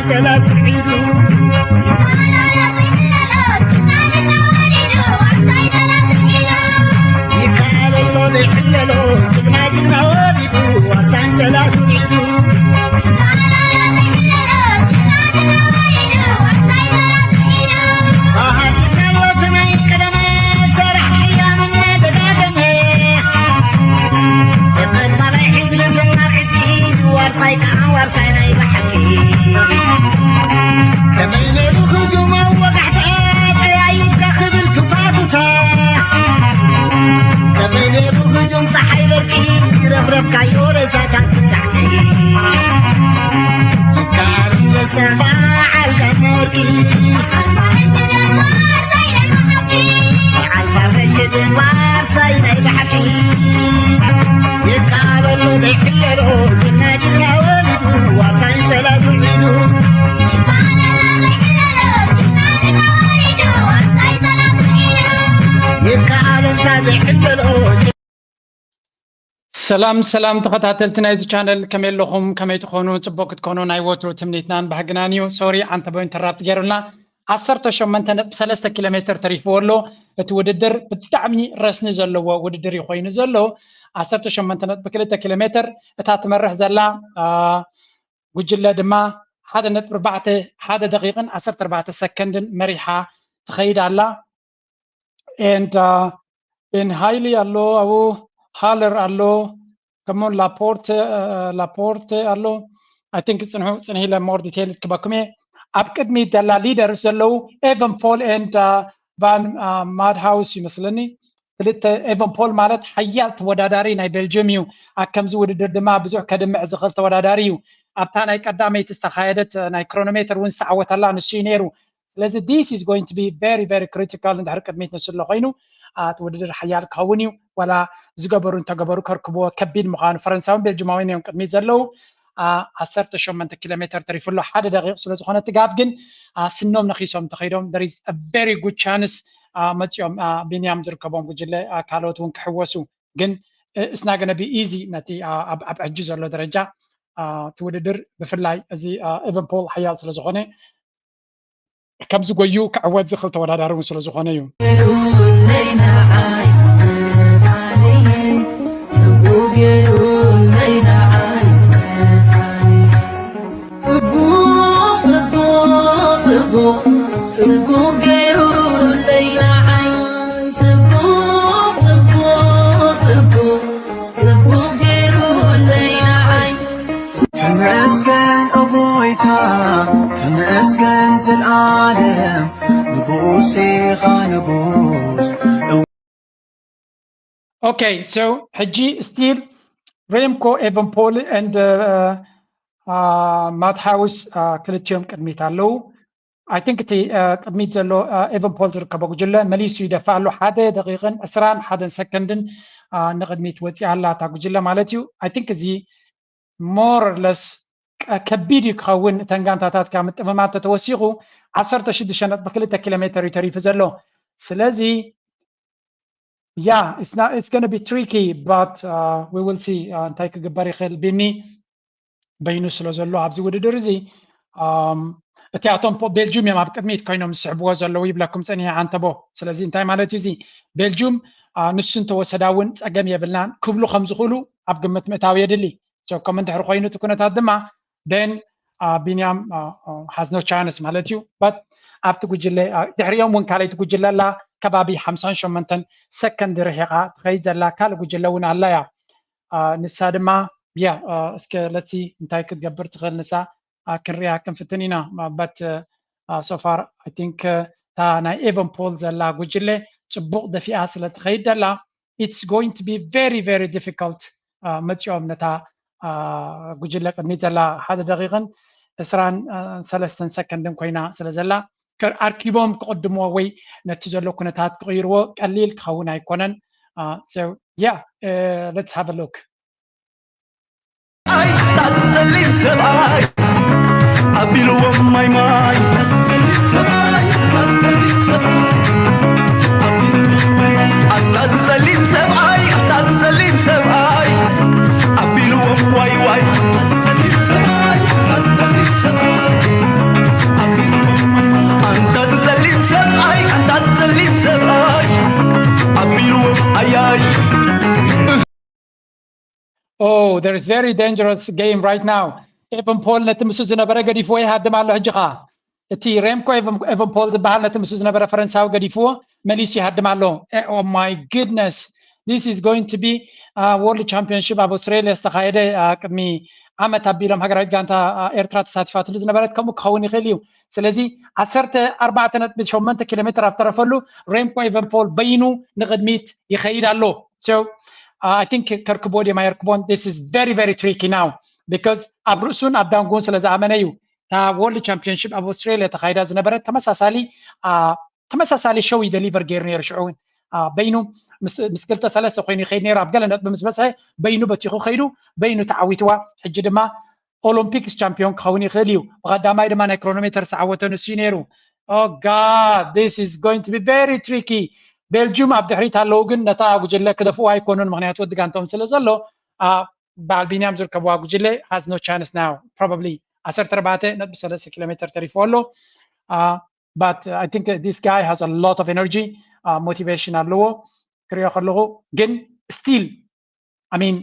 ሰላት ዒዱ ይከኣል ኣሎ ዘይሕለሎ ጅግና ጅግና ወሊዱ ዋርሳይ ሰላት ዒዱ። ኣሃ ጅግና ወትናይ ቀደመ ሰራሕ ቅያምና ደጋገመ። ተቐባላይ ሕድሪ ዘናር ዕድጊ ዋርሳይ ከዓ ዋርሳይ ናይ ብሓቂ። ከመይ ነይሩ ህጁም ኣብ ወጋሕታ ቀያይት ክብል ትፋቱታ። ከመይ ነይሩ ህጁም ፀሓይ በርቂ ረፍረፍካዮ ሬሳታት ብፃዕቂ። ይከኣል ንሰማ ዓልካ ወርቂ። ዓልካ መሽጥ ዋርሳይ ናይ ብሓቂ። ይከኣል ኣሎ ዘይሕለሎ ጅግና ጅግና ወሊዱ ዋርሳይ ሰላም ስዒዱ። ይከኣል እንታ ዘይሕለሎ። ሰላም ሰላም ተኸታተልቲ ናይዚ ቻነል፣ ከመይ ኣለኹም? ከመይ ትኾኑ? ጽቡቕ ክትኮኑ ናይ ወትሩ ትምኒትናን ባህግናን እዩ። ሶሪ ዓንተቦ ኢንተራፕት ገይሩልና። ዓሰርተ ሸሞንተ ነጥቢ ሰለስተ ኪሎ ሜትር ተሪፍዎ ኣሎ። እቲ ውድድር ብጣዕሚ ረስኒ ዘለዎ ውድድር እዩ ኮይኑ ዘሎ። ዓሰርተ ሸሞንተ ነጥቢ ክልተ ኪሎ ሜትር እታ ትመርሕ ዘላ፣ አ፣ ጉጅለ ድማ ሓደ ነጥቢ ኣርባዕተ፣ ሓደ ደቂቕን ዓሰርተ ኣርባዕተ ሰከንድን መሪሓ ትኸይድ ኣላ። And, uh, Ben ሃይሊ ኣሎ፣ ኣብኡ ሃለር ኣሎ፣ ከምኡውን ላፖርተ፣ እ፣ ላፖርተ ኣሎ። I think ጽንሑ፣ ጽንሒ ኢለ more detail ክበኩም እየ። ኣብ ቅድሚት ዘላ ሊደርስ ዘለዉ ኤቨን ፖል and፣ እ፣ ቫን፣ እ፣ ማድሃውስ ይመስለኒ። ክልተ፣ ኤቨን ፖል ማለት ሓያል ተወዳዳሪ ናይ ቤልጅየም እዩ። ኣብ ከምዚ ውድድር ድማ ብዙሕ ከድምዕ ዝኽእል ተወዳዳሪ እዩ። ኣብታ ናይ ቀዳመይቲ ዝተኻየደት፣ እ፣ ናይ ክሮኖሜተር እውን ዝተዓወተላ ንሱ እዩ ነይሩ። ስለዚ this is going to be very, very critical። እንድሕር ቅድሚት ንሱ ኣሎ ኮይኑ፣ አ፣ እቲ ውድድር ሓያል ክኸውን እዩ። ዋላ ዝገበሩ እንተገበሩ ከርክብዎ ከቢድ ምዃኑ፣ ፈረንሳውን ቤልጅማውን እዮም ቅድሚት ዘለዉ። አ፣ ዓሰርተ ሸሞንተ ኪሎ ሜትር ተሪፉ ኣሎ፣ ሓደ ደቂቕ ስለ ዝኾነ እቲ ጋብ ግን፣ አ፣ ስኖም ነኺሶም እንተኸይዶም there is a very good chance፣ አ፣ መፂኦም፣ አ፣ ቢንያም ዝርከቦም ጉጅለ፣ አ፣ ካልኦት እውን ክሕወሱ። ግን፣ እ፣ it's not gonna be easy ነቲ፣ አ፣ ኣብ፣ ኣብ ሕጂ ዘሎ ደረጃ፣ አ፣ እቲ ውድድር ብፍላይ እዚ፣ አ፣ ኤቨን ፖል ሓያል ስለ ዝኾነ ከምዚ ጎዩ ክዕወት ዝኽእል ተወዳዳሪ እውን ስለ ዝኾነ እዩ። ተመስገን ኦ ጎይታ፣ ተመስገን ዘልኣለም፣ ንጉስ ኢኻ ንጉስ። Okay, so ሕጂ still ሬምኮ ኤቨን ፖል and፣ እ፣ እ፣ ማት ሃውስ፣ እ፣ ክልቲኦም ቅድሚት ኣለዉ። I think እቲ፣ እ፣ ቅድሚት ዘሎ፣ እ፣ ኤቨን ፖል ዝርከቦ ጉጅለ መሊሱ ይደፍእ ኣሎ። ሓደ ደቂቕን ዕስራን ሓደን ሰከንድን፣ እ፣ ንቕድሚት ወፂኣ ኣላ እታ ጉጅለ ማለት እዩ። I think እዚ more or less ቀ-፣ ከቢድ እዩ ክኸውን። እተን ጋንታታት ካብ ምጥምማት ተተወሲኹ ዓሰርተ ሽዱሽተ ነጥቢ ክልተ ኪሎ ሜትር እዩ ተሪፉ ዘሎ። ስለዚ፣ yeah, it's not, it's gonna be tricky, but, uh, we will see፣ uh፣ እንታይ ክግበር ይኽእል። ቢኒ በይኑ ስለ ዘሎ ኣብዚ ውድድር እዚ፣ um፣ እቲኣቶም ፖ-፣ ቤልጅም እዮም ኣብ ቅድሚት ኮይኖም ዝስሕብዎ ዘለዉ ይብለኩም ጸኒሐ ዓንተቦ። ስለዚ እንታይ ማለት እዩ እዚ? ቤልጅም፣ uh፣ ንሱ እንተወሰዳ እውን ጸገም የብልናን ክብሉ ከም ዝኽእሉ ኣብ ግምት ምእታው የድሊ። So ከም እንድሕር ኮይኑ እቲ ኩነታት ድማ then፣ uh፣ ቢንያም፣ uh፣ uh፣ has no chance ማለት እዩ። But ኣብቲ ጉጅለ፣ uh፣ ድሕሪኦም እውን ካልኣይቲ ጉጅለ ኣላ፣ ከባቢ ሓምሳን ሸሞንተን ሰከንድ ርሒቓ ትኸይድ ዘላ ካልእ ጉጅለ እውን ኣላ እያ። Uh፣ ንሳ ድማ፣ yeah፣ uh፣ እስከ let's see እንታይ ክትገብር ትኽእል ንሳ፣ uh፣ ክንሪኣ ክንፍትን ኢና። Uh፣ but፣ uh፣ uh፣ so far I think፣ uh፣ እታ ናይ ኤቨን ፖል ዘላ ጉጅለ ጽቡቕ ደፊኣ ስለ ትኸይድ ዘላ it's going to be very, very difficult፣ uh፣ መጺኦም ነታ፣ uh፣ ጉጅለ ቅድሚት ዘላ ሓደ ደቂቕን ዕስራን ሰለስተን ሰከንድን ኮይና ስለ ዘላ ከ-፣ ኣርኪቦም ክቕድምዎ ወይ ነቲ ዘሎ ኩነታት ክቕይርዎ ቀሊል ክኸውን ኣይኮነን። Uh፣ so yeah፣ uh፣ let's have a look። ኣይ፣ እታ ዝጸሊም ሰብኣይ ኣቢልዎም ማይ ማይ። እታ ዝጸሊም ሰብኣይ፣ እታ ዝጸሊም ሰብኣይ ኣቢልዎም ማይ ማይ። ኣታ ዝጸሊም ሰብኣይ፣ ኣታ ዝጸሊም ሰብኣይ ኣቢልዎም ዋይ ዋይ። እታ ዝጸሊም ሰብኣይ፣ እታ ዝጸሊም ሰብኣይ It's very dangerous game right now. Evan Paul ነቲ ምስ ዝነበረ ገዲፍዎ ይሃድም ኣሎ። ሕጂ ኸኣ እቲ ሬምኮ ኤቨን ፖል ዝበሃል ነቲ ምስ ዝነበረ ፈረንሳዊ ገዲፍዎ መሊሱ ይሃድም ኣሎ። Oh my goodness, this is going to be World Championship ኣብ ኣውስትራልያ ዝተኻየደ ቅድሚ ዓመት ኣቢሎም ሃገራዊት ጋንታ ኤርትራ ተሳቲፋትሉ ዝነበረት ከምኡ ክኸውን ይኽእል እዩ። ስለዚ ዓሰርተ ኣርባዕተ ነጥቢ ሸሞንተ ኪሎ ሜትር ኣብ ተረፈሉ ሬምኮ ኤቨን ፖል በይኑ ንቕድሚት ይኸይድ ኣሎ። So I think ከርክቦ ድዮም ኣይርክቦን? This is very very tricky now because ኣብ ርእሱን ኣብ ዳንጉን ስለ ዝኣመነ እዩ። እታ ወርልድ ቻምፒዮንሺፕ ኣብ ኣውስትራልያ ተኻይዳ ዝነበረት ተመሳሳሊ ተመሳሳሊ ሸው ይደሊቨር ገይሩ ነይሩ። ሽዑ እውን በይኑ ምስ ክልተ ሰለስተ ኮይኑ ይኸይድ ነይሩ። ኣብ ገለ ነጥቢ ምስ በፅሐ በይኑ በቲኹ ከይዱ በይኑ ተዓዊትዋ። ሕጂ ድማ ኦሎምፒክስ ቻምፒዮን ክኸውን ይኽእል እዩ። ብቐዳማይ ድማ ናይ ክሮኖሜተር ዝተዓወተ ንሱ እዩ ነይሩ። Oh God, this is going to be very tricky. ቤልጅዩም ኣብ ድሕሪት ኣለዉ፣ ግን ነታ ጉጅለ ክደፍኡ ኣይኮኑን፣ ምክንያቱ ወዲ ጋንቶም ስለ ዘሎ በዓል ቢንያም ዝርከብዋ ጉጅለ has no chance now. Probably ዓሰርተ ኣርባዕተ ነጥቢ ሰለስተ ኪሎ ሜትር ተሪፎ ኣሎ። But I think this guy has a lot of energy, motivation ኣለዎ ክሪኦ ከለኹ። ግን still I mean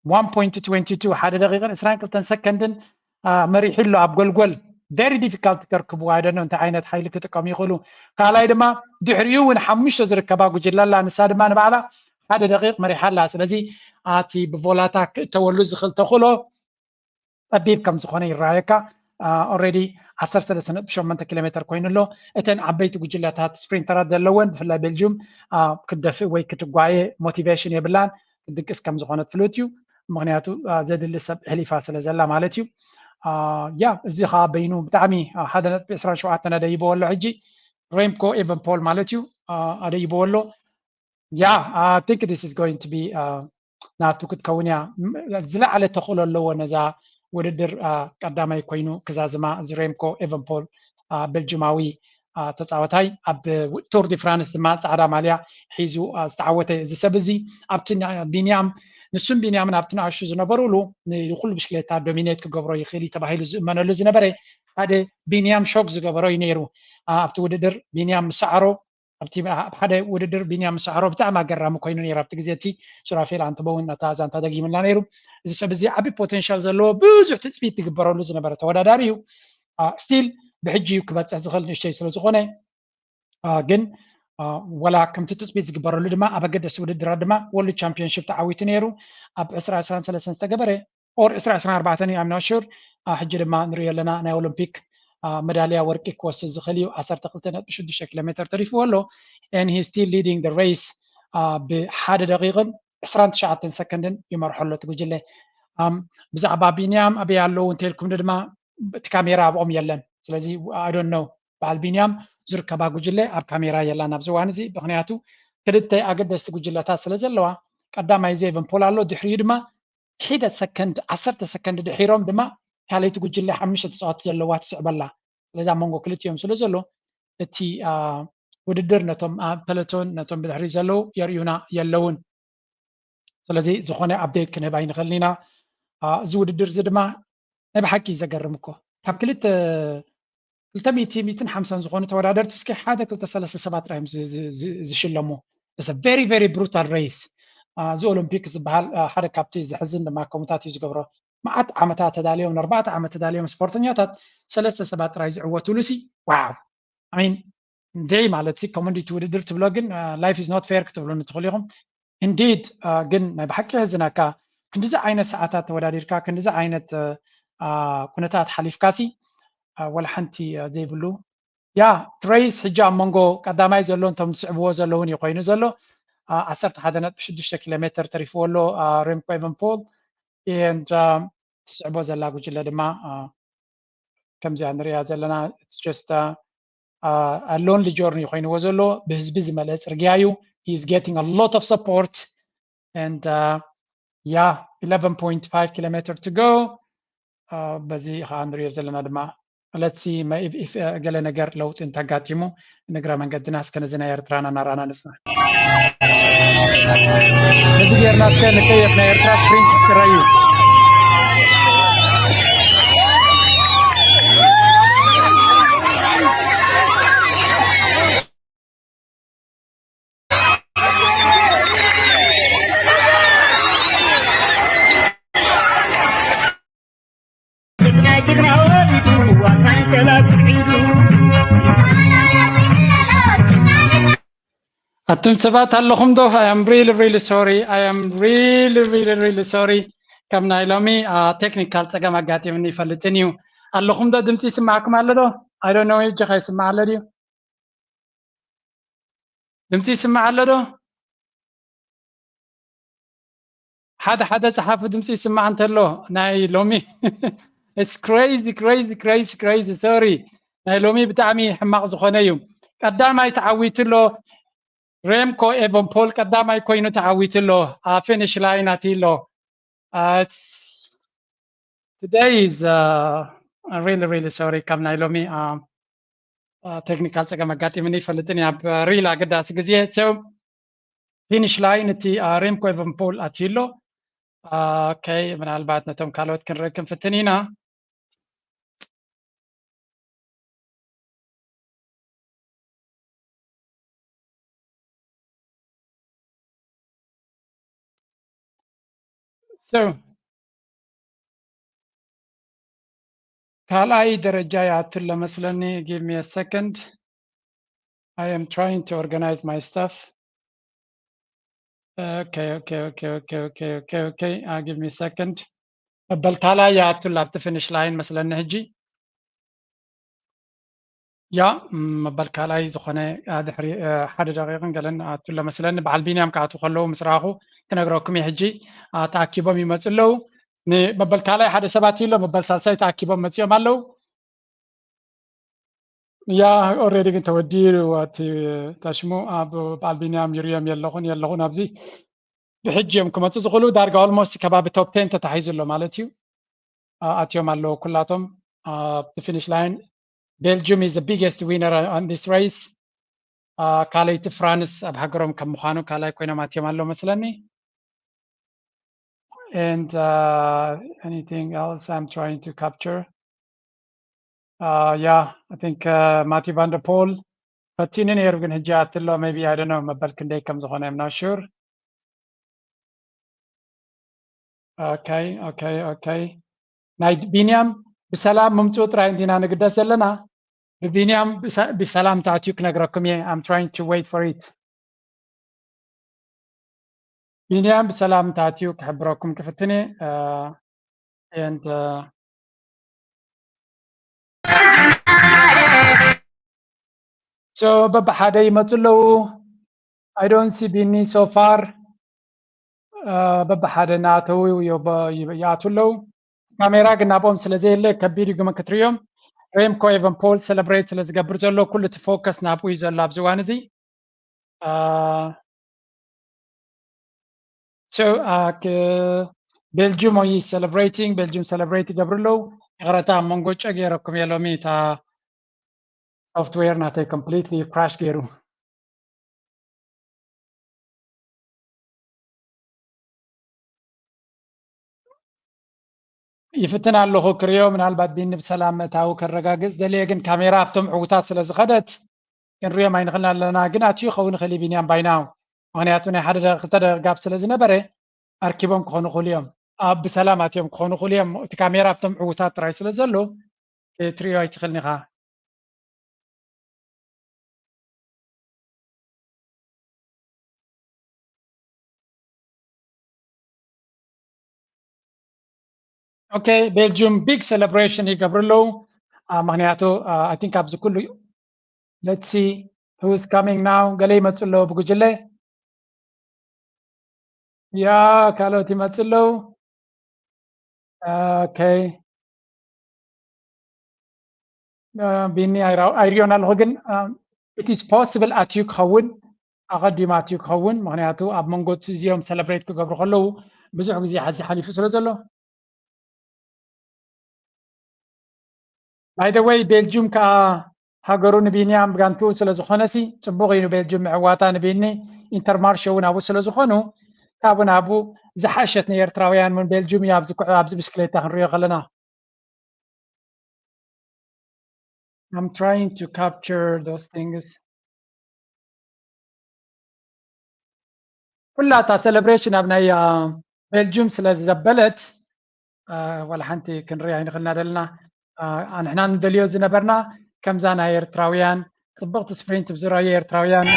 one point twenty two ሓደ ደቂቕን ዕስራን ክልተን ሰከንድን መሪሑ ኣሎ ኣብ ጎልጎል። Very difficult ከርክቡ። I don't know እንታይ ዓይነት ሓይሊ ክጥቀሙ ይኽእሉ። ካልኣይ ድማ ድሕሪኡ እውን ሓሙሽተ ዝርከባ ጉጅለ ኣላ፣ ንሳ ድማ ንባዕላ ሓደ ደቂቕ መሪሓ ኣላ። ስለዚ ኣቲ ብቮላታ ክእተወሉ ዝኽእል ተኽእሎ ጸቢብ ከም ዝኾነ ይረኣየካ። Already ዓሰርተ ሰለስተ ነጥቢ ሸሞንተ ኪሎ ሜትር ኮይኑ ኣሎ። እተን ዓበይቲ ጉጅለታት ስፕሪንተራት ዘለወን ብፍላይ ቤልጅዩም ክትደፍእ ወይ ክትጓየ ሞቲቬሽን የብላን። ክትድቅስ ከም ዝኾነት ፍሉጥ እዩ። ምክንያቱ ዘድሊ ሰብ ሕሊፋ ስለ ዘላ ማለት እዩ። ያ እዚ ከዓ በይኑ ብጣዕሚ ሓደ ነጥቢ ዕስራን ሸውዓተን ኣደይብዎ ኣሎ። ሕጂ ሬምኮ ኤቨን ፖል ማለት እዩ ኣደይብዎ ኣሎ። Yeah, I think this is going to be ናቱ ክትከውን እያ። ዝለዓለ ተኽእሎ ኣለዎ ነዛ ውድድር ቀዳማይ ኮይኑ ክዛዝማ። እዚ ሬምኮ ኤቨን ፖል ቤልጅማዊ ተፃወታይ ኣብ ቱር ዲ ፍራንስ ድማ ፃዕዳ ማልያ ሒዙ ዝተዓወተ እዚ ሰብ እዚ ኣብቲ ቢንያም ንሱን ቢንያምን ኣብቲ ንኣሹ ዝነበሩሉ ንኩሉ ብሽክሌታ ዶሚኔት ክገብሮ ይኽእል እዩ ተባሂሉ ዝእመነሉ ዝነበረ ሓደ ቢንያም ሾክ ዝገበሮ እዩ ነይሩ። ኣብቲ ውድድር ቢንያም ምሰዓሮ ኣብቲ ኣብ ሓደ ውድድር ቢንያም ምሰዓሮ ብጣዕሚ ኣገራሚ ኮይኑ ነይሩ። ኣብቲ ግዜ እቲ ሱራፌል ኣንተቦ እውን ነታ ዛንታ ደጊምልና ነይሩ። እዚ ሰብ እዚ ዓቢ ፖቴንሻል ዘለዎ ብዙሕ ትፅቢት ዝግበረሉ ዝነበረ ተወዳዳሪ እዩ። ስቲል ብሕጂ እዩ ክበፅሕ ዝኽእል ንእሽተይ ስለ ዝኾነ ግን ወላ ከምቲ ትፅቢት ዝግበረሉ ድማ ኣብ ኣገደሲ ውድድራት ድማ ወርልድ ቻምፒዮንሽፕ ተዓዊቱ ነይሩ። ኣብ ዕስራ ዕስራን ሰለስተን ዝተገበረ ኦር ዕስራ ዕስራን ኣርባዕተን እዩ ኣምና ሹር። ሕጂ ድማ ንሪኦ ኣለና ናይ ኦሎምፒክ መዳልያ ወርቂ ክወስድ ዝኽእል እዩ። ዓሰርተ ክልተ ነጥቢ ሽዱሽተ ኪሎ ሜትር ተሪፍዎ ኣሎ። And he still leading the race ብሓደ ደቂቕን ዕስራን ትሽዓተን ሰከንድን ይመርሖ ኣሎ እቲ ጉጅለ። ብዛዕባ ቢንያም ኣበይ ኣለዉ እንተልኩም ድማ እቲ ካሜራ ኣብኦም የለን። ስለዚ I don't know በዓል ቢንያም ዝርከባ ጉጅለ ኣብ ካሜራ የላን ኣብዚ እዋን እዚ። ምክንያቱ ክልተ ኣገደስቲ ጉጅለታት ስለ ዘለዋ ቀዳማይ እዚ ኤቨን ፖል ኣሎ፣ ድሕሪኡ ድማ ሒደት ሰከንድ ዓሰርተ ሰከንድ ድሒሮም ድማ ካልኣይቲ ጉጅለ ሓሙሽተ ተፃወትቲ ዘለዋ ትስዕበላ። ስለዚ ኣብ መንጎ ክልቲኦም ስለ ዘሎ እቲ ውድድር ነቶም ኣብ ፐለቶን ነቶም ብድሕሪ ዘለዉ የርእዩና የለውን። ስለዚ ዝኾነ ኣፕዴት ክንህብ ኣይንኽእልን ኢና። እዚ ውድድር እዚ ድማ ናይ ብሓቂ እዩ ዘገርም እኮ ካብ ክልተ ክልተ ሚእቲ ሚእትን ሓምሳን ዝኾኑ ተወዳደርቲ እስኪ ሓደ ክልተ ሰለስተ ሰባት ጥራዮም ዝሽለሙ። It's a very very brutal race። እዚ ኦሎምፒክ ዝበሃል ሓደ ካብቲ ዘሕዝን ድማ ከምኡታት እዩ ዝገብሮ። መዓት ዓመታት ተዳልዮም ንኣርባዕተ ዓመት ተዳልዮም ስፖርተኛታት ሰለስተ ሰባት ጥራይ ዝዕወትሉ ሲ ዋው። I mean እንዴ ማለት ሲ ኮመንዲቲ ውድድር ትብሎ ግን life is not fair ክትብሉኒ ትኽእሉ ኢኹም። Indeed ግን ናይ ብሓቂ የሕዝነካ። ክንዲዚ ዓይነት ሰዓታት ተወዳዲርካ ክንዲዚ ዓይነት ኩነታት ሓሊፍካ ሲ ወላ ሓንቲ ዘይብሉ ያ ትሬስ ሕጂ ኣብ መንጎ ቀዳማይ ዘሎ እንቶም ዝስዕብዎ ዘለውን እዩ ኮይኑ ዘሎ። ዓሰርተ ሓደ ነጥቢ ሽዱሽተ ኪሎ ሜትር ተሪፍዎ ኣሎ ሬምኮ ኤቨን ፖል። ትስዕቦ ዘላ ጉጅለ ድማ ከምዚኣ ንሪኣ ዘለና just ሎንሊ ጆርኒ ኮይንዎ ዘሎ ብህዝቢ ዝመልአ ፅርግያ እዩ። He is getting a lot of support and yeah eleven point five kilometer to go. በዚ ከዓ ንሪኦ ዘለና ድማ let's see ገለ ነገር ለውጢ እንተጋጢሙ ንግረ መንገድና እስከ ነዚ ናይ ኤርትራና እናረኣና ንፅና። ነዚ ጌርና እስከ ንቀየፍ ናይ ኤርትራ ስፕሪንት እስክረዩ። ጅግና ወሊዱ ዋሳይ ጸላኢ ስዒዱ። ኣቱም ሰባት ኣለኹም ዶ? I am really, really sorry. I am really, really, really sorry. ከም ናይ ሎሚ ቴክኒካል ፀገም ኣጋጢሙኒ ይፈልጥን እዩ። ኣለኹም ዶ? ድምፂ ይስማዕኩም ኣሎ ዶ? I don't know. እጅኻ ይስማዕ ኣሎ ድዩ? ድምፂ ይስማዕ ኣሎ ዶ? ሓደ ሓደ ጸሓፉ፣ ድምፂ ይስማዕ እንተሎ። ናይ ሎሚ it's crazy, crazy, crazy, crazy. Sorry. ናይ ሎሚ ብጣዕሚ ሕማቕ ዝኾነ እዩ። ቀዳማይ ተዓዊቱ ኣሎ። ሬምኮ ኤቨንፖል ቀዳማይ ኮይኑ ተዓዊቱ ኣሎ። ኣብ ፊኒሽ ላይን ኣትዩ ኣሎ። Uh, it's, today is, uh, I'm really, really sorry. ከም ናይ ሎሚ ቴክኒካል ፀገም ኣጋጢሙኒ ይፈልጥን እዩ። ኣብ ሪል ኣገዳሲ ግዜ። So ፊኒሽ ላይን እቲ ሬምኮ ኤቨንፖል ኣትዩ ኣሎ። ኦኬ፣ ምናልባት ነቶም ካልኦት ክንርኢ ክንፍትን ኢና። So ካልኣይ ደረጃ ይኣቱ ኣሎ መስለኒ። Give me a second. I am trying to organize my stuff. Okay, okay, okay, okay, okay, okay, okay. Uh, give me a second. መበል ካልኣይ ይኣቱ ኣሎ ኣብቲ ፊኒሽ ላይን መስለኒ ሕጂ። ያ፣ ም፣ መበል ካልኣይ ዝኾነ፣ አ፣ ድሕሪ፣ አ፣ ሓደ ደቂቕን ገለን ኣቱ ለመስለኒ። በዓል ቢንያም ክኣትዉ ከለዉ ምስ ረኣኹ ክነግረኩም እየ። ሕጂ፣ አ፣ ተኣኪቦም ይመጹ ኣለዉ። ንመበል ካልኣይ ሓደ ሰባት እዩ ኣሎ፣ መበል ሳልሳይ ተኣኪቦም መጺኦም ኣለዉ። ያ፣ ኦልሬዲ ግን ተወዲኡ፣ እቲ ታሽሙ ኣብ በዓል ቢንያም ይርዮም የለኹን፣ የለኹን ኣብዚ። ብሕጂ እዮም ክመጹ ዝኽእሉ። ዳርጋ ኦልሞስት ከባቢ ቶፕ ቴን ተታሒዙ ኣሎ ማለት እዩ። ኣ-፣ ኣትዮም ኣለዉ ኩላቶም ኣብቲ ፊኒሽ ላይን። Belgium is the biggest winner on this race. ኣ፣ ካልኣይቲ ፍራንስ ኣብ ሃገሮም ከም ምዃኑ ካልኣይ ኮይኖም ኣትዮም ኣለዉ መስለኒ። And, uh, anything else I'm trying to capture? Uh, yeah, I think, uh, ማቲ ቫንደርፖል ፈቲኑ ነይሩ፣ ግን ሕጂ ኣትሎ። Maybe, I don't know፣ መበል ክንደይ ከም ዝኾነ I'm not sure. ኦኬ፣ ኦኬ፣ ኦኬ። ናይ ቢንያም ብሰላም ምምጽኡ ጥራይ እንዲና ንግደስ ዘለና። ብቢንያም ብሰ-፣ ብሰላም ተኣትዩ ክነግረኩም እየ። I'm trying to wait for it። ቢንያም ብሰላም ተኣትዩ ክሕብረኩም ክፍትን እየ። እ፣ and, እ፣ So በብሓደ ይመጹ ኣለዉ። I don't see ቢኒ so far። እ፣ በብሓደ እናኣተዉ ዮ-፣ ብ-፣ ይ-፣ ይኣትዉ ኣለዉ። ካሜራ ግን ናብኦም ስለ ዘየለ ከቢድ እዩ ግን ክትርእዮም። ሬምኮ ኤቨንፖል ሰለብሬት ስለ ዝገብር ዘሎ ኩሉ እቲ ፎከስ ናብኡ እዩ ዘሎ ኣብዚ እዋን እዚ። እ፣ So, uh, ክ-፣ ቤልጅም ኦይ ሰለብሬቲንግ፣ ቤልጅም ሰለብሬት ይገብሩ ኣለዉ። ይቕረታ፣ ኣብ መንጎ ጨ ገይረኩም እየ ሎሚ፣ እታ ሶፍትዌር ናተይ ኮምፕሊትሊ ክራሽ ገይሩ። ይፍትን ኣለኹ ክርእዮ፣ ምናልባት ቢኒ ብሰላም ምእታዉ ከረጋግጽ ደልየ፣ ግን ካሜራ ኣብቶም ዕዉታት ስለ ዝኸደት ክንርእዮም ኣይንኽእልን ኣለና። ግን ኣትዩ ይኸውን ይኽእል እዩ ቢንያም ባይናው፣ ምኽንያቱ ናይ ሓደ ደቂ ክልተ ደቂ ጋፕ ስለ ዝነበረ ኣርኪቦም ክኾኑ ይኽእሉ እዮም። ኣብ ብሰላም ኣትዮም ክኾኑ ይኽእሉ እዮም። እቲ ካሜራ ኣብቶም ዕዉታት ጥራይ ስለ ዘሎ ክትርእዮ ኣይትኽእልን ኢኻ። ኦኬ፣ ቤልጅም ቢግ ሴሌብሬሽን ይገብሩ ኣለዉ። አ፣ ምኽንያቱ፣ አ፣ I think ኣብዚ ኩሉ let's see who's coming now። ገለ ይመጹ ኣለዉ ብጉጅለ። ያ፣ ካልኦት ይመጹ ኣለዉ። ኦኬ። አ፣ ቢኒ ኣይራ-፣ ኣይሪዮን ኣለኹ፣ ግን፣ አ፣ it is possible ኣትዩ ክኸውን፣ ኣቐዲሙ ኣትዩ ክኸውን፣ ምኽንያቱ ኣብ መንጎ እቲ እዚኦም ሰለብሬት ክገብሩ ከለዉ ብዙሕ ግዜ ሓዚ ሓሊፉ ስለ ዘሎ። By the way፣ ቤልጅም ከኣ ሃገሩ ንቢንያም ጋንትኡ ስለ ዝኾነሲ፣ ጽቡቕ እዩ ንቤልጅም ምዕዋታ። ንቢኒ ኢንተርማርሽ እውን ኣብኡ ስለ ዝኾኑ፣ ካብኡ ናብኡ ዝሓሸት ንኤርትራውያን እውን ቤልጅም እዩ ኣብዚ ኩዕ-፣ ኣብዚ ብሽክሌታ ክንሪኦ ከለና። I'm trying to capture those things። ኩላ እታ ሰለብሬሽን ኣብ ናይ፣ አ፣ ቤልጅም ስለ ዘበለት፣ አ፣ ዋላ ሓንቲ ክንርኢ ኣይንኽእልና ዘለና። ንሕና ንደልዮ ዝነበርና ከምዛ ናይ ኤርትራውያን ጽብቕቲ ስፕሪንት ብዝረኣዩ ኤርትራውያን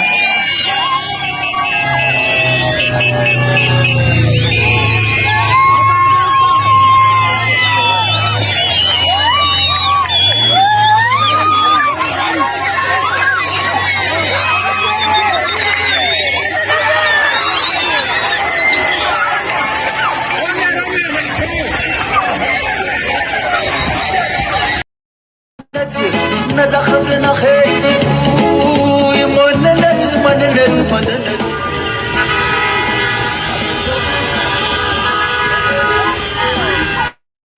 ነዛ ክብርና ኸይ መንነት መንነት መንነት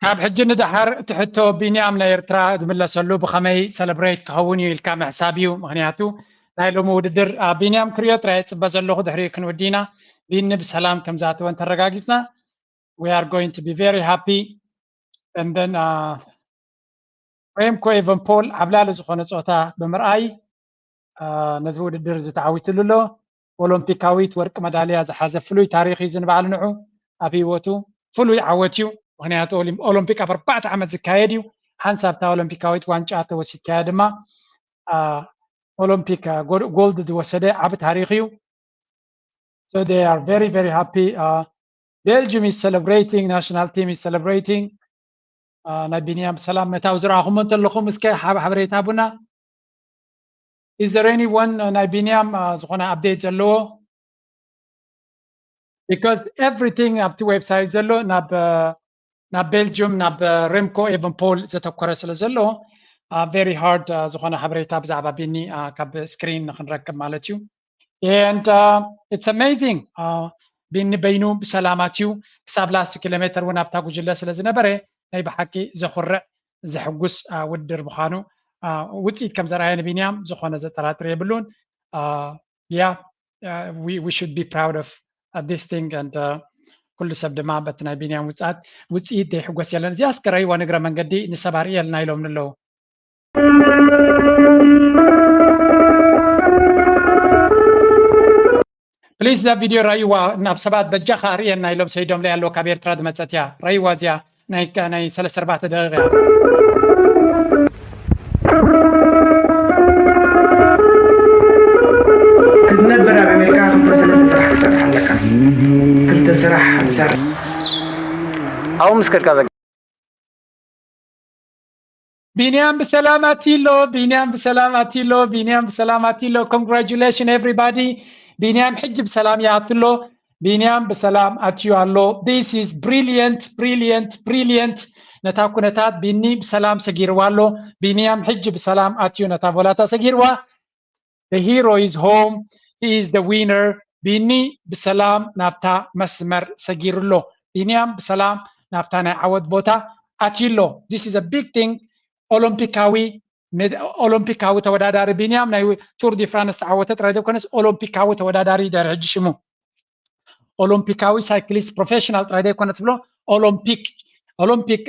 ካብ ሕጂ ንደሓር እቲ ሕቶ ቢንያም ናይ ኤርትራ ዝምለሰሉ ብኸመይ ሰለብሬት ክኸውን እዩ ኢልካ ምሕሳብ እዩ። ምክንያቱ ናይ ሎሚ ውድድር ቢንያም ክሪኦ ጥራይ የፅበ ዘለኹ። ድሕሪኡ ክንውዲ ኢና። ቢኒ ብሰላም ከም ዝኣተወ እንተረጋጊፅና we are going to be very happy and then ሬምኮ ኤቨንፖል ዓብላሊ ዝኾነ ፆታ ብምርኣይ ነዚ ውድድር እዚ ተዓዊትሉ ኣሎ። ኦሎምፒካዊት ወርቂ መዳልያ ዝሓዘ ፍሉይ ታሪኽ እዩ ዝንበዓል ንዑ ኣብ ህይወቱ ፍሉይ ዓወት እዩ። ምክንያቱ ኦሎምፒክ ኣብ ኣርባዕተ ዓመት ዝካየድ እዩ። ሓንሳብ እታ ኦሎምፒካዊት ዋንጫ ተወሲድካያ ድማ ኦሎምፒክ ጎልድ ዝወሰደ ዓቢ ታሪኽ እዩ። So they are very very happy. Belgium is celebrating, national team is celebrating. ናይ ቢንያም ሰላም መታው ዝረኣኹሞ እንተለኹም እስከ ሓበሬታ ቡና is there anyone ናይ ቢንያም ዝኾነ ኣፕዴት ዘለዎ? Because everything ኣብቲ ዌብሳይት ዘሎ ናብ ናብ ቤልጅዩም ናብ ሬምኮ ኤቨንፖል ዘተኮረ ስለ ዘሎ very hard ዝኾነ ሓበሬታ ብዛዕባ ቢኒ ካብ ስክሪን ንክንረክብ ማለት እዩ። And it's amazing. ቢኒ በይኑ ብሰላም ኣትዩ ክሳብ ላስት ኪሎ ሜትር እውን ኣብታ ጉጅለ ስለ ዝነበረ ናይ ብሓቂ ዘኹርዕ ዘሕጉስ ውድድር ምዃኑ ውፅኢት ከም ዘርኣየ ንቢንያም ዝኾነ ዘጠራጥር የብሉን። Yeah, we should be proud of this thing and ኩሉ ሰብ ድማ በቲ ናይ ቢንያም ውፅኣት ውፅኢት ዘይሕጎስ የለን። እዚኣ እስከ ረእይዋ ንግረ መንገዲ ንሰብ ኣርእየልና ኢሎም ንለዉ። ፕሊዝ እዛ ቪድዮ ረእይዋ ናብ ሰባት በጃኻ ኣርእየና ኢሎም ሰይዶምለይ ኣለዉ ካብ ኤርትራ ዝመፀት እያ። ረእይዋ እዚኣ ናይ ናይ ሰለስተ ኣርባዕተ ደቂቃ እያ። ክትነብር ኣብ ኣሜሪካ ክልተ ሰለስተ ስራሕ ክሰርሕ ኣለካ። ክልተ ስራሕ ትሰርሕ። ኣብኡ ምስ ከድካ ዘጋ ቢንያም ብሰላም ኣትሎ ቢንያም ብሰላም ኣትሎ ቢንያም ብሰላም ኣትሎ congratulation everybody። ቢንያም ሕጂ ብሰላም ይኣትሎ። ቢንያም ብሰላም ኣትዩ ኣሎ። This is brilliant brilliant brilliant። ነታ ኩነታት ቢኒ ብሰላም ሰጊርዋ ኣሎ። ቢንያም ሕጂ ብሰላም ኣትዩ ነታ ቮላታ ሰጊርዋ። The hero is home, he is the winner። ቢኒ ብሰላም ናብታ መስመር ሰጊሩ ኣሎ። ቢንያም ብሰላም ናብታ ናይ ዓወት ቦታ ኣትዩ ኣሎ። This is a big thing። ኦሎምፒካዊ ኦሎምፒካዊ ተወዳዳሪ ቢንያም ናይ ቱር ዲ ፍራንስ ተዓወተ ጥራይ ዘይኮነስ ኦሎምፒካዊ ተወዳዳሪ ድሕሪ ሕጂ ሽሙ ኦሎምፒካዊ ሳይክሊስት ፕሮፌሽናል ጥራይ ዘይኮነ ትብሎ ኦሎምፒክ ኦሎምፒክ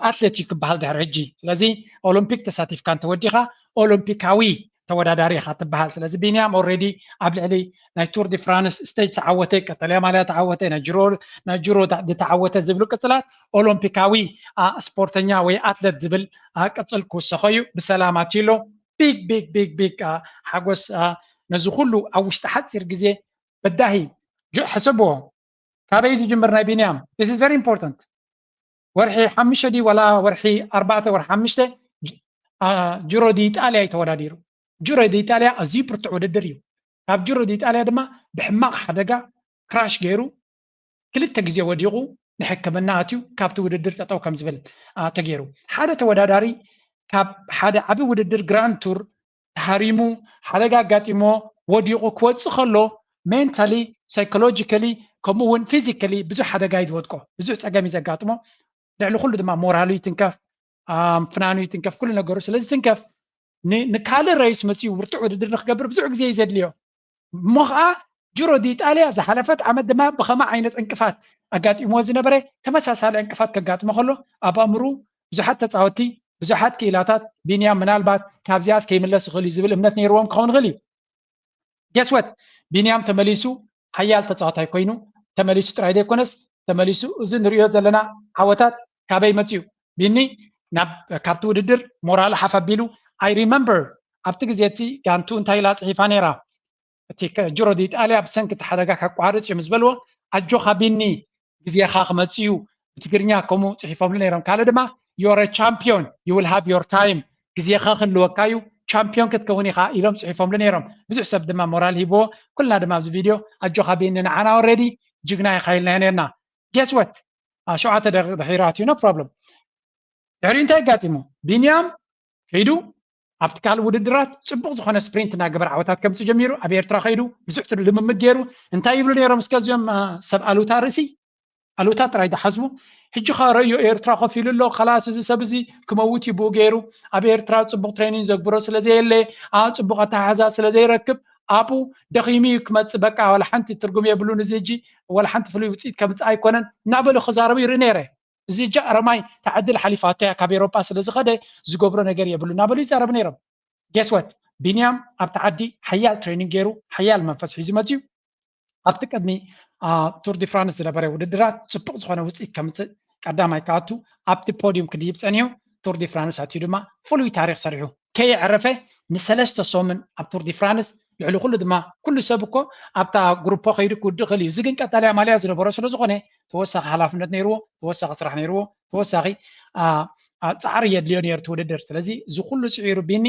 ኣትሌት እዩ ክበሃል ድሕሪ ሕጂ። ስለዚ ኦሎምፒክ ተሳቲፍካ እንተወዲኻ ኦሎምፒካዊ ተወዳዳሪ ኢኻ ትበሃል። ስለዚ ቢንያም ኦልሬዲ ኣብ ልዕሊ ናይ ቱር ዲ ፍራንስ ስቴጅ ተዓወተ፣ ቀጠልያ ማልያ ተዓወተ፣ ናይ ጅሮ ናይ ጅሮ ዝተዓወተ ዝብሉ ቅጽላት ኦሎምፒካዊ ስፖርተኛ ወይ ኣትሌት ዝብል ቅጽል ክውሰኾ እዩ። ብሰላም ኣትዩ ኣሎ። ቢግ ቢግ ቢግ ቢግ ሓጎስ ነዚ ኩሉ ኣብ ውሽጢ ሓፂር ግዜ በዳሂ ሕሰብዎ። ካበይ ዝጅምር ናይ ቢንያም? This is very important። ወርሒ ሓሙሽተ ድዩ ዋላ ወርሒ ኣርባዕተ ወርሒ ሓሙሽተ ጅሮ ዲ ኢጣልያ እዩ ተወዳዲሩ። ጅሮ ዲ ኢጣልያ ኣዝዩ ብርቱዕ ውድድር እዩ። ካብ ጅሮ ዲ ኢጣልያ ድማ ብሕማቕ ሓደጋ ክራሽ ገይሩ ክልተ ግዜ ወዲቑ ንሕክምና ኣትዩ ካብቲ ውድድር ጠጠው ከም ዝብል ተገይሩ። ሓደ ተወዳዳሪ ካብ ሓደ ዓቢ ውድድር ግራንድ ቱር ተሃሪሙ ሓደጋ ኣጋጢሞ ወዲቑ ክወፅእ ከሎ ሜንታሊ ሳይኮሎጂካሊ ከምኡ እውን ፊዚካሊ ብዙሕ ሓደጋ እዩ ዝወድቆ። ብዙሕ ፀገም እዩ ዘጋጥሞ። ልዕሊ ኩሉ ድማ ሞራሉ ይትንከፍ፣ ፍናኑ ይትንከፍ፣ ኩሉ ነገሩ ስለ ዝትንከፍ ንካልእ ረይስ መፅኡ ብርቱዕ ውድድር ንክገብር ብዙሕ ግዜ እዩ ዘድልዮ። እሞ ከዓ ጅሮ ዲጣልያ ዝሓለፈት ዓመት ድማ ብኸመ ዓይነት ዕንቅፋት ኣጋጢምዎ ዝነበረ ተመሳሳሊ ዕንቅፋት ከጋጥሞ ከሎ ኣብ ኣእምሩ ብዙሓት ተፃወትቲ ብዙሓት ክኢላታት ቢንያም ምናልባት ካብዚኣስ ከይምለስ ይኽእል እዩ ዝብል እምነት ነይርዎም ክኸውን ይኽእል እዩ። ገስወት ቢንያም ተመሊሱ ሓያል ተፃዋታይ ኮይኑ ተመሊሱ ጥራይ ዘይኮነስ ተመሊሱ እዚ ንሪኦ ዘለና ዓወታት ካበይ መፅኡ? ቢኒ ናብ ካብቲ ውድድር ሞራሉ ሓፍ ኣቢሉ። I remember ኣብቲ ግዜ እቲ ጋንቱ እንታይ ኢላ ጽሒፋ ነይራ? እቲ ጅሮ ዲጣልያ ብሰንኪ እቲ ሓደጋ ከቋርጽ እዩ ምስ በልዎ፣ ኣጆኻ ቢኒ፣ ግዜኻ ክመጽእ እዩ፣ ብትግርኛ ከምኡ ጽሒፎምሉ ነይሮም። ካልእ ድማ you're a champion, you will have your time፣ ግዜኻ ክህልወካ እዩ፣ ቻምፒዮን ክትከውን ኢኻ ኢሎም ጽሒፎምሉ ነይሮም። ብዙሕ ሰብ ድማ ሞራል ሂብዎ። ኩልና ድማ ኣብዚ ቪድዮ ኣጆኻ ቢኒ፣ ንዓና already ጅግና ኢኻ ኢልናዮ ነርና። Guess what? ሸውዓተ ደቂቕ ድሒሩ ኣትዩ፣ no problem። ድሕሪ እንታይ ኣጋጢሙ? ቢንያም ከይዱ ኣብቲ ካልእ ውድድራት ጽቡቕ ዝኾነ ስፕሪንት እናገበረ ዓወታት ከምጽእ ጀሚሩ። ኣብ ኤርትራ ከይዱ ብዙሕ ልምምድ ገይሩ። እንታይ ይብሉ ነይሮም እስከ እዚኦም ሰብ ኣሉታ ርእሲ? ኣሉታ ጥራይ ዝሓስቡ። ሕጂ ኸ ረእዮ ኤርትራ ኮፍ ኢሉ ኣሎ። ከላስ እዚ ሰብ እዚ ክመውት እዩ ብኡ ገይሩ። ኣብ ኤርትራ ጽቡቕ ትሬኒንግ ዘግብሮ ስለ ዘየለ፣ ጽቡቕ ኣተሓሕዛ ስለ ዘይረክብ ኣብኡ ደኺሙ እዩ ክመጽእ። በቃ ዋላ ሓንቲ ትርጉም የብሉን እዚ ሕጂ፣ ዋላ ሓንቲ ፍሉይ ውጽኢት ከምጽእ ኣይኮነን እናበሉ ክዛረቡ ይርኢ ነይረ። እዚ እጃ ረማይ ተዓድል ሓሊፋቶ እያ፣ ካብ ኤሮጳ ስለ ዝኸደ ዝገብሮ ነገር የብሉ እናበሉ ይዛረቡ ነይሮም። Guess what? ቢንያም ኣብቲ ዓዲ ሓያል ትሬኒንግ ገይሩ ሓያል መንፈስ ሒዙ መፅዩ። ኣብቲ ቅድሚ ቱር ዲ ፍራንስ ዝነበረ ውድድራት ፅቡቕ ዝኾነ ውፅኢት ከምፅእ፣ ቀዳማይ ክኣቱ፣ ኣብቲ ፖዲዩም ክድይብ ፀኒሑ፣ ቱር ዲ ፍራንስ ኣትዩ ድማ ፍሉይ ታሪክ ሰሪሑ ከየዕረፈ ንሰለስተ ሰሙን ኣብ ቱር ዲ ፍራንስ። ልዕሊ ኩሉ ድማ ኩሉ ሰብ እኮ ኣብታ ግሩፖ ከይዱ ክውድእ ክእል እዩ። እዚ ግን ቀጠልያ ማልያ ዝነበሮ ስለ ዝኾነ ተወሳኺ ሓላፍነት ነይርዎ፣ ተወሳኺ ስራሕ ነይርዎ፣ ተወሳኺ ፃዕሪ የድልዮ ነይሩ እቲ ውድድር። ስለዚ እዚ ኩሉ ፅዒሩ ቢኒ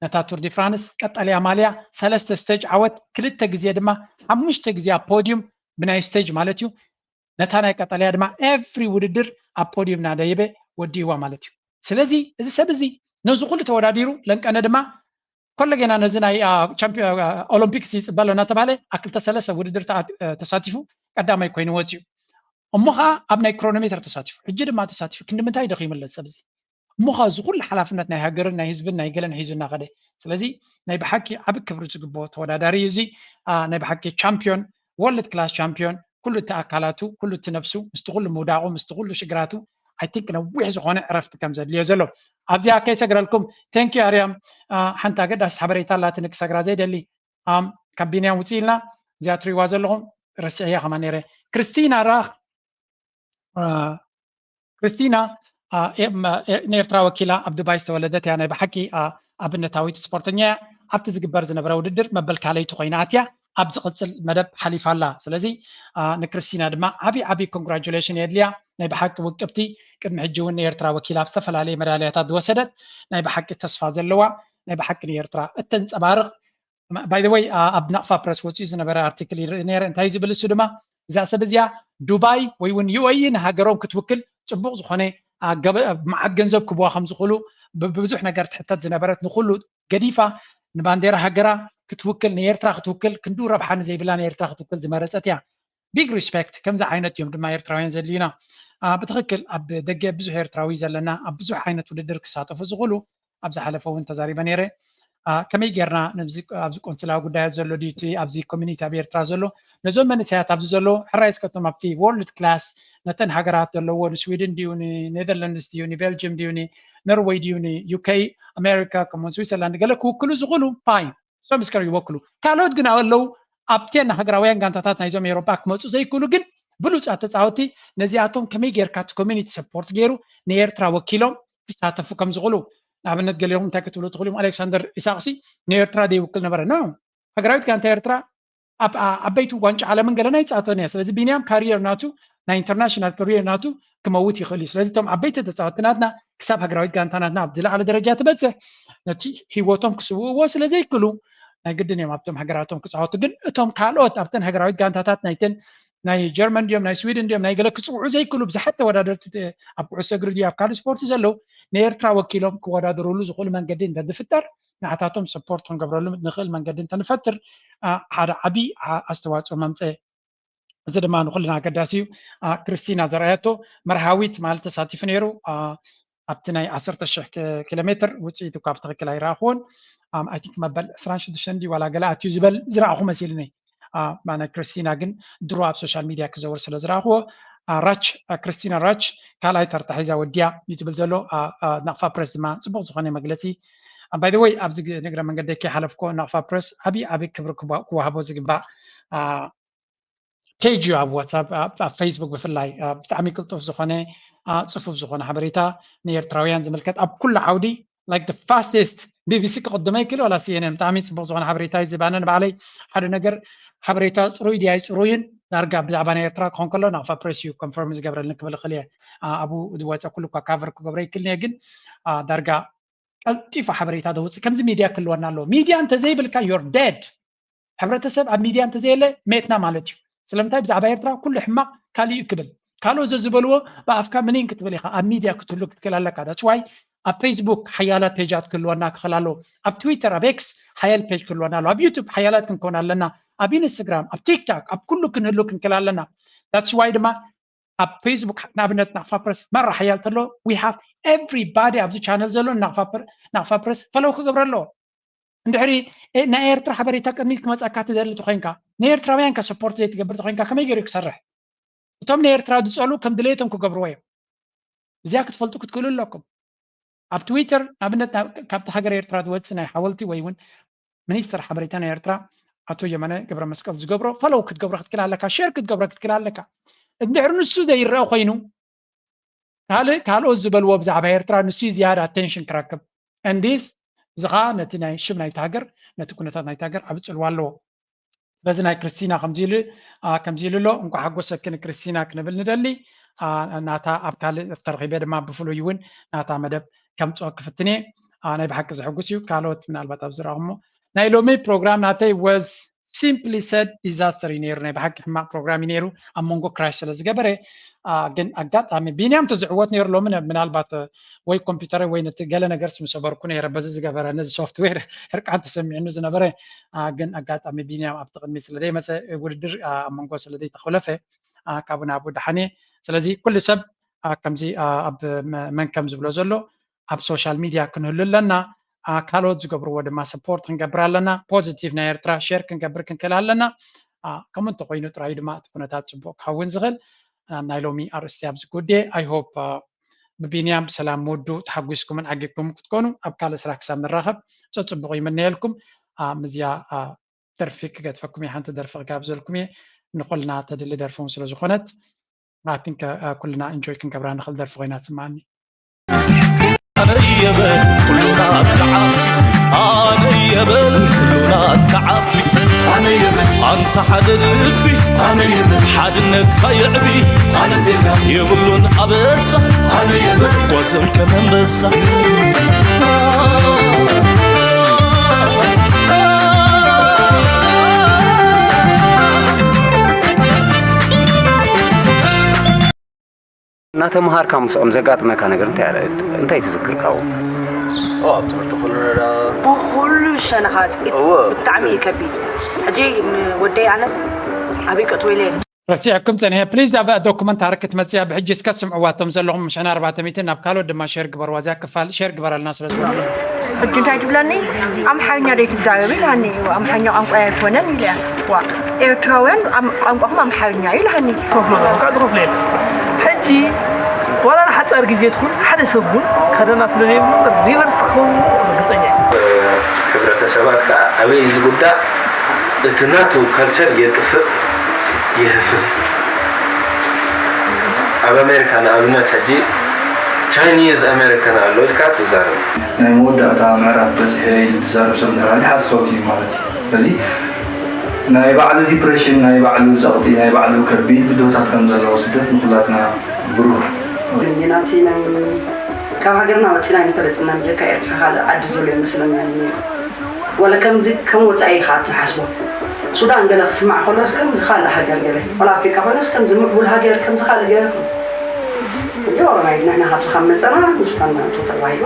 ነታ ቱር ዲ ፍራንስ ቀጠልያ ማልያ ሰለስተ ስቴጅ ዓወት፣ ክልተ ግዜ ድማ ሓሙሽተ ግዜ ኣብ ፖዲዩም ብናይ ስቴጅ ማለት እዩ። ነታ ናይ ቀጠልያ ድማ ኤቭሪ ውድድር ኣብ ፖዲዩም እናደየበ ወዲእዋ ማለት እዩ። ስለዚ እዚ ሰብ እዚ ነዚ ኩሉ ተወዳዲሩ ለንቀነ ድማ ኮለጌና ነዚ ናይ ኦሎምፒክስ ይፅበ ኣሎ እናተባሃለ ኣብ ክልተ ሰለስተ ውድድር ተሳቲፉ ቀዳማይ ኮይኑ ወፂኡ። እሞ ከዓ ኣብ ናይ ክሮኖሜተር ተሳቲፉ፣ ሕጂ ድማ ተሳቲፉ። ክንዲ ምንታይ ደኺሙለት ሰብ እዚ? እሞ ከዓ እዚ ኩሉ ሓላፍነት ናይ ሃገርን ናይ ህዝብን ናይ ገለን ሒዙ እናኸደ። ስለዚ ናይ ብሓቂ ዓቢ ክብሪ ዝግብኦ ተወዳዳሪ እዩ እዚ። ናይ ብሓቂ ቻምፒዮን፣ ወርልድ ክላስ ቻምፒዮን፣ ኩሉ እቲ ኣካላቱ፣ ኩሉ እቲ ነብሱ፣ ምስቲ ኩሉ ምውዳቑ፣ ምስቲ ኩሉ ሽግራቱ፣ I think ነዊሕ ዝኾነ ዕረፍቲ ከም ዘድልዮ ዘሎ ኣብዚኣ ከይሰግረልኩም። Thank you ኣርያም። ሓንቲ ኣገዳሲት ሓበሬታ ኣላትኒ ክሰግራ ዘይደሊ። ካብ ቢንያም ውፅእ ኢልና እዚኣ ትሪዋ ዘለኹም ረስዕያ ከማ ነይረ። ክርስቲና ራኽ ክርስቲና ንኤርትራ ወኪላ ኣብ ዱባይ ዝተወለደት እያ። ናይ ብሓቂ ኣብነታዊት ስፖርተኛ እያ። ኣብቲ ዝግበር ዝነበረ ውድድር መበል ካልኣይቲ ኮይና ኣትያ ኣብ ዝቕፅል መደብ ሓሊፋ ኣላ። ስለዚ ንክርስቲና ድማ ዓብዪ ዓብዪ ኮንግራጁሌሽን የድልያ። ናይ ብሓቂ ውቅብቲ፣ ቅድሚ ሕጂ እውን ንኤርትራ ወኪላ ኣብ ዝተፈላለየ መዳልያታት ዝወሰደት፣ ናይ ብሓቂ ተስፋ ዘለዋ፣ ናይ ብሓቂ ንኤርትራ እተንፀባርቕ። By the way ኣብ ናቕፋ ፕረስ ወፂኡ ዝነበረ ኣርቲክል ይርኢ ነይረ። እንታይ ዝብል እሱ ድማ እዛ ሰብ እዚኣ ዱባይ ወይ እውን ዩ ኤ ኢ ንሃገሮም ክትውክል ፅቡቕ ዝኾነ መዓት ገንዘብ ክብዋ ከም ዝኽእሉ ብብዙሕ ነገር ትሕተት ዝነበረት ንኩሉ ገዲፋ ንባንዴራ ሃገራ ክትውክል ንኤርትራ ክትውክል ክንዱ ረብሓ ንዘይብላ ንኤርትራ ክትውክል ዝመረፀት እያ። ቢግ ሪስፔክት። ከምዚ ዓይነት እዮም ድማ ኤርትራውያን ዘድልዩና። ብትኽክል ኣብ ደገ ብዙሕ ኤርትራዊ ዘለና ኣብ ብዙሕ ዓይነት ውድድር ክሳተፉ ዝኽእሉ ኣብ ዝሓለፈ እውን ተዛሪበ ነይረ። ከመይ ጌርና ኣብዚ ቆንስላዊ ጉዳያት ዘሎ ድዩ እቲ ኣብዚ ኮሚኒቲ ኣብ ኤርትራ ዘሎ ነዞም መንእሰያት ኣብዚ ዘሎ ሕራይ እስከቶም ኣብቲ ወርልድ ክላስ ነተን ሃገራት ዘለዎ ንስዊድን ድዩ ንኔዘርላንድስ ድዩ ንቤልጅም ድዩ ንኖርወይ ድዩ ንዩኬ ኣሜሪካ ከምኡውን ስዊዘርላንድ ገለ ክውክሉ ዝኽእሉ ፋይን እሶም እስከ ይወክሉ። ካልኦት ግን ኣለዉ ኣብተን ሃገራውያን ጋንታታት ናይዞም ኤውሮጳ ክመፁ ዘይክእሉ ግን ብሉፃት ተፃወቲ ነዚኣቶም ከመይ ጌርካ እቲ ኮሚኒቲ ሰፖርት ገይሩ ንኤርትራ ወኪሎም ክሳተፉ ከም ዝኽእሉ ንኣብነት ገሊኹም እንታይ ክትብሉ ትኽእሉ እዮም ኣሌክሳንደር ኢሳቅሲ ንኤርትራ ዘይውክል ነበረ ኖ ሃገራዊት ጋንታ ኤርትራ ኣብ ዓበይቲ ዋንጫ ዓለምን ገለና ይፃወተን እያ ስለዚ ቢንያም ካሪየር ናቱ ናይ ኢንተርናሽናል ካሪየር ናቱ ክመውት ይኽእል እዩ ስለዚ እቶም ዓበይቲ ተፃወቲ ናትና ክሳብ ሃገራዊት ጋንታ ናትና ኣብ ዝለዓለ ደረጃ ትበፅሕ ነቲ ሂወቶም ክስውእዎ ስለ ዘይክእሉ ናይ ግድን እዮም ኣብቶም ሃገራቶም ክፃወቱ ግን እቶም ካልኦት ኣብተን ሃገራዊት ጋንታታት ናይተን ናይ ጀርመን ድዮም ናይ ስዊድን ድዮም ናይ ገለ ክፅውዑ ዘይክእሉ ብዙሓት ተወዳደርቲ ኣብ ኩዕሶ እግሪ ድዩ ኣብ ካልእ ስፖርቲ ዘለዉ ንኤርትራ ወኪሎም ክወዳደርሉ ዝኽእሉ መንገዲ እንተዝፍጠር ንዓታቶም ሰፖርት ክንገብረሉ ንኽእል መንገዲ እንተንፈጥር ሓደ ዓብዪ ኣስተዋፅኦ መምፀ እዚ ድማ ንኩልና ኣገዳሲ እዩ። ክርስቲና ዘርኣየቶ መርሃዊት ማለት ተሳቲፉ ነይሩ ኣብቲ ናይ ዓሰርተ ሽሕ ኪሎ ሜትር ውፅኢት እኳ ብትኽክል ኣይረኣኹዎን። I think መበል ዕስራን ሽዱሽተን ድዩ ዋላ ገለ ኣትዩ ዝበል ዝረኣኹ መሲልኒ። ማነ ክርስቲና ግን ድሮ ኣብ ሶሻል ሚድያ ክዘውር ስለ ዝረኣኹዎ ራች ክርስቲና ራች ካልኣይ ተርታ ሒዛ ወዲያ እዩ ትብል ዘሎ። ናቕፋ ፕረስ ድማ ፅቡቕ ዝኾነ መግለፂ። By the way ኣብዚ ንግረ መንገዲ ከይሓለፍኮ ናቕፋ ፕረስ ዓብዪ ዓብዪ ክብሪ ክወሃቦ ዝግባእ ፔጅ እዩ ኣብ ዋትሳፕ ኣብ ፌስቡክ ብፍላይ ብጣዕሚ ቅልጡፍ ዝኾነ ጽፉፍ ዝኾነ ሓበሬታ ንኤርትራውያን ዝምልከት ኣብ ኩሉ ዓውዲ like the fastest ቢቢሲ ክቕድመ ይክእል ዋላ ሲኤንኤን ብጣዕሚ ፅቡቅ ዝኾነ ሓበሬታ እዩ ዝባነ ንባዕለይ ሓደ ነገር ሓበሬታ ፅሩይ ድያ ኣይፅሩይን ዳርጋ ብዛዕባ ናይ ኤርትራ ክኾን ከሎ ናቕፋ ፕሬስ እዩ ኮንፈርም ዝገብረልን ክብል ይኽእል እየ ኣብኡ ዝወፀ ኩሉ እኳ ካቨር ክገብረ ይክእል እየ ግን ዳርጋ ቀልጢፉ ሓበሬታ ዘውፅእ ከምዚ ሚድያ ክህልወና ኣለዎ ሚድያ እንተዘይብልካ you're dead ሕብረተሰብ ኣብ ሚድያ እንተዘየለ ሜትና ማለት እዩ ስለምንታይ ብዛዕባ ኤርትራ ኩሉ ሕማቕ ካልእ እዩ ክብል ካልኦ ዘዝበልዎ ብኣፍካ ምንን ክትብል ኢኻ ኣብ ሚድያ ክትህሉ ክትክእል ኣለካ that's why ኣብ ፌስቡክ ሓያላት ፔጃት ክህልወና ክኽእል ኣለዎ ኣብ ትዊተር ኣብ ኤክስ ሓያል ፔጅ ክህልወና ኣለዎ ኣብ ዩቱብ ሓያላት ክንከውን ኣለና ኣብ ኢንስትግራም ኣብ ቲክታክ ኣብ ኩሉ ክንህሉ ክንክእል ኣለና that's why ድማ ኣብ ፌስቡክ ንኣብነት ናቕፋ ፕረስ ማራ ሓያል ተሎ we have everybody ኣብዚ ቻነል ዘሎ ናቕፋ ፕረስ ፈለው ክገብረ ኣለዎ እንድሕሪ ናይ ኤርትራ ሓበሬታ ቅድሚት ክመፀካ ትደሊ ተኮይንካ ንኤርትራውያን ከ ሰፖርት ዘይትገብር ተኮይንካ ከመይ ገይሩ ክሰርሕ እቶም ንኤርትራ ዝፀሉ ከም ድሌቶም ክገብርዎ እዮም እዚኣ ክትፈልጡ ክትክእሉ ኣለኩም ኣብ ትዊተር ንኣብነት ካብቲ ሃገር ኤርትራ ዝወፅእ ናይ ሓወልቲ ወይ እውን ሚኒስትር ሓበሬታ ናይ ኤርትራ ኣቶ የማነ ገብረ መስቀል ዝገብሮ ፈለው ክትገብሮ ክትክእል ኣለካ ሸር ክትገብሮ ክትክእል ኣለካ እንድሕሪ ንሱ ዘይረአ ኮይኑ ካልእ ካልኦት ዝበልዎ ብዛዕባ ኤርትራ ንሱ ዝያዳ ኣቴንሽን ክረክብ እንዲስ እዚ ከዓ ነቲ ናይ ሽም ናይቲ ሃገር ነቲ ኩነታት ናይቲ ሃገር ዓብ ፅልዋ ኣለዎ ስለዚ ናይ ክርስቲና ከምዚ ኢሉ ከምዚ ኢሉ ኣሎ እንኳ ሓጎሰኪ ንክርስቲና ክንብል ንደሊ ናታ ኣብ ካልእ ተረኺበ ድማ ብፍሉይ እውን ናታ መደብ ከምፅኦ ክፍትኔ ናይ ብሓቂ ዘሐጉስ እዩ ካልኦት ምናልባት ኣብ ዝረኣኹሞ ናይ ሎሚ ፕሮግራም ናተይ was simply said disaster እዩ ነይሩ ናይ ብሓቂ ሕማቕ ፕሮግራም እዩ ነይሩ ኣብ መንጎ ክራሽ ስለ ዝገበረ ግን ኣጋጣሚ ቢንያም ተዝዕወት ነይሩ ሎሚ ምናልባት ወይ ኮምፒውተር ወይ ነቲ ገለ ነገር ስምሰበርኩ ነይረ በዚ ዝገበረ ነዚ ሶፍትዌር ሕርቃን ተሰሚዕኑ ዝነበረ ግን ኣጋጣሚ ቢንያም ኣብቲ ቅድሚ ስለ ዘይመፀ ውድድር ኣብ መንጎ ስለ ዘይተኮለፈ ካብኡ ናብኡ ደሓን እየ ስለዚ ኩሉ ሰብ ከምዚ ኣብ መን ከም ዝብሎ ዘሎ ኣብ ሶሻል ሚድያ ክንህሉ ኣለና ካልኦት ዝገብርዎ ድማ ሰፖርት ክንገብር ኣለና ፖዚቲቭ ናይ ኤርትራ ሸር ክንገብር ክንክእል ኣለና ከምኡ እንተኮይኑ ጥራይ ድማ እቲ ኩነታት ፅቡቅ ክኸውን ዝኽእል ናይ ሎሚ ኣርእስቲ ኣብዚ ጉዴ ኣይሆፕ ብቢንያም ብሰላም ምውዱ ተሓጒስኩምን ዓጊብኩም ክትኮኑ ኣብ ካልእ ስራሕ ክሳብ ንራኸብ ፀፅቡቕ ይምነየልኩም ምዝያ ደርፊ ክገድፈኩም እየ ሓንቲ ደርፊ ክጋብዘልኩም እየ ንኮልና ተድሊ ደርፊ እውን ስለ ዝኾነት I think ኩልና ኢንጆይ ክንገብራ ንኽእል ደርፊ ኮይና ትስምዓኒ ኣነ የበል ኩሉ ናትካ ዓቢ ኣነ የበል ኩሉ ናትካ ዓቢ ኣነ የበል ኣንታ ሓደ ልቢ ኣነ የበል ሓድነትካ የዕቢ ኣነ ቴጋ የብሉን ኣበሳ ኣነ የበል ጓዘም ከም ኣንበሳ እናተምሃርካ ምስኦም ዘጋጥመካ ነገር እንታይ ኣለ እንታይ ትዝክር ካብኡ? ኣብ ትምህርቲ ኩሉ ረዳ ብኹሉ ሸነኻት it's እወ። ብጣዕሚ እዩ ከቢድ ሕጂ ንወደይ ኣነስ ዓብይ ቅጥዊ ኢለ ረሲዕኩም ጸኒሐ please ኣብ documentary ክትመጽያ ብሕጂ እስከ ስምዕዋ እቶም ዘለኹም ሸነ ኣርባዕተ ሚእቲ ናብ ካልኦት ድማ share ግበርዋ እዚኣ ክፋል share ግበረልና ስለ ዝኾነ ሕጂ እንታይ ትብለኒ ኣምሓርኛ ደይ ትዛረቢ ኢላኒ ኣምሓርኛ ቋንቋ ኣይኮነን ኢለያ ዋ ኤርትራውያን ቋንቋኹም ኣምሓርኛ እዩ ኢላኒ። ከፍሎ ካብ ዝኸፍሎ የለን። ሕጂ ዋላ ንሓጻር ግዜ ትኹን ሓደ ሰብ እውን ከደና ስለ ዘይብሉ ሪቨርስ ክኸውን ርግጸኛ እየ። ሕብረተሰባት ከኣ ኣበይ ዝጉዳእ እቲ ናቱ ካልቸር የጥፍእ ይህፍፍ። ኣብ ኣሜሪካ ንኣብነት ሕጂ ቻይኒዝ ኣሜሪካን ኣሎ ኢልካ ትዛረብ። ናይ መወዳእታ ምዕራፍ በጺሐ ኢሉ ዝዛረብ ሰብ እንድሕር ሃልዩ ሓሳዊት እዩ ማለት እዩ። ስለዚ ናይ ባዕሉ ዲፕሬሽን፣ ናይ ባዕሉ ጸቕጢ፣ ናይ ባዕሉ ከቢድ ብድሆታት ከም ዘለዎ ስደት ንኹላትና ብሩህ እዩ። ናብቲ ናይ ካብ ሃገርና ወጺና ኣይንፈልጥን ኢና ብጀካ ኤርትራ ካልእ ዓዲ ዘሎ ኣይመስለናን እዩ ነይሩ። ወላ ከምዚ ከም ወጻኢ ኢኻ ትሓስቦ። ሱዳን ገለ ክስማዕ ከሎስ ከምዚ ካልእ ሃገር ገለ፣ ወላ ኣፍሪቃ ኮይኑስ ከምዚ ምዕቡል ሃገር ከምዚ ካልእ ገለ። ሕጂ ኦሮማይ ንሕና ካብዚ ካብ መጸና ንሱዳን ናቱ ተባሂሉ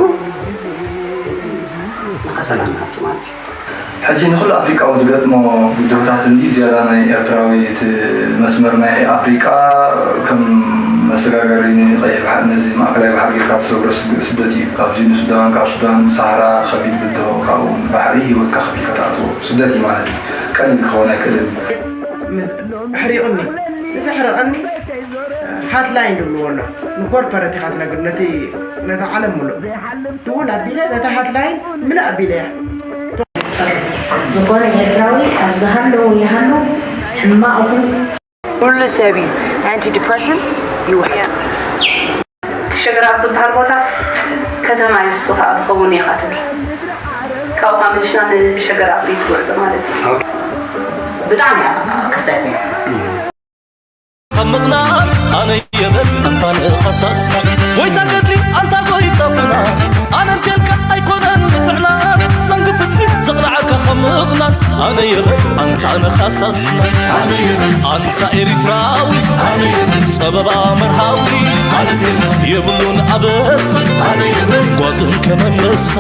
ንኸሰላም ሃብቲ ማለት እዩ። ሕጂ ንኹሉ ኣፍሪቃዊ ዝገጥሞ ብድሆታት እንድዩ ዝያዳ ናይ ኤርትራዊ እቲ መስመር ናይ ኣፍሪቃ ከም መሰጋገሪ ንቀይሕ ባሕሪ ነዚ ማእከላይ ባሕሪ ጌርካ ትሰግሮ ስደት እዩ። ካብዚ ንሱዳን ካብ ሱዳን ንሳህራ ከቢድ ብድሆ ካብኡ ንባሕሪ ህይወትካ ከፊልካ ትኣትዎ ስደት እዩ ማለት እዩ። ቀሊል ክኸውን ኣይክእልን እዩ። ኣሕሪቑኒ ንዘሕረቐኒ ሃትላይን ዝብልዎ ኣሎ ንኮርፐረት ኢኻ ትነግር ነቲ ነቲ ዓለም ሙሉእ ድውል ኣቢለ ነታ ሃትላይን ምልእ ኣቢለያ። ዝኾነ ኤርትራዊ ኣብ ዝሃለዎ ይሃሉ ሕማቕ ይኹን ኩሉ ሰብ እዩ ኣንቲዲፕረሰንትስ ይውሕድ። ሸገር ኣብ ዝበሃል ቦታስ ከተማ እዩ፣ እሱ ከዓ ክኸውን ኢኻ ትብል። ካብኡ ካብ ምሽና ንሸገር ኣብ ትጉዕዞ ማለት እዩ። ብጣዕሚ እያ ክስታይ ኮይና። ካብ ምቕናእ ኣነ የበል ኣንታ ንኻሳስካ ጎይታ ገድሊ ኣንታ ጎይታ ፍና ኣነ እንቴልካ ኣይኮነን ምትዕናቕ ዘንግ ፍትሒ ዘቕላዓካ ካብ ምቕናእ ኣነ የበል ኣንታ ንኻሳስና ኣንታ ኤሪትራዊ ጸበባ መርሃዊ የብሉን ኣበሳ ጓዝን ከመመሳ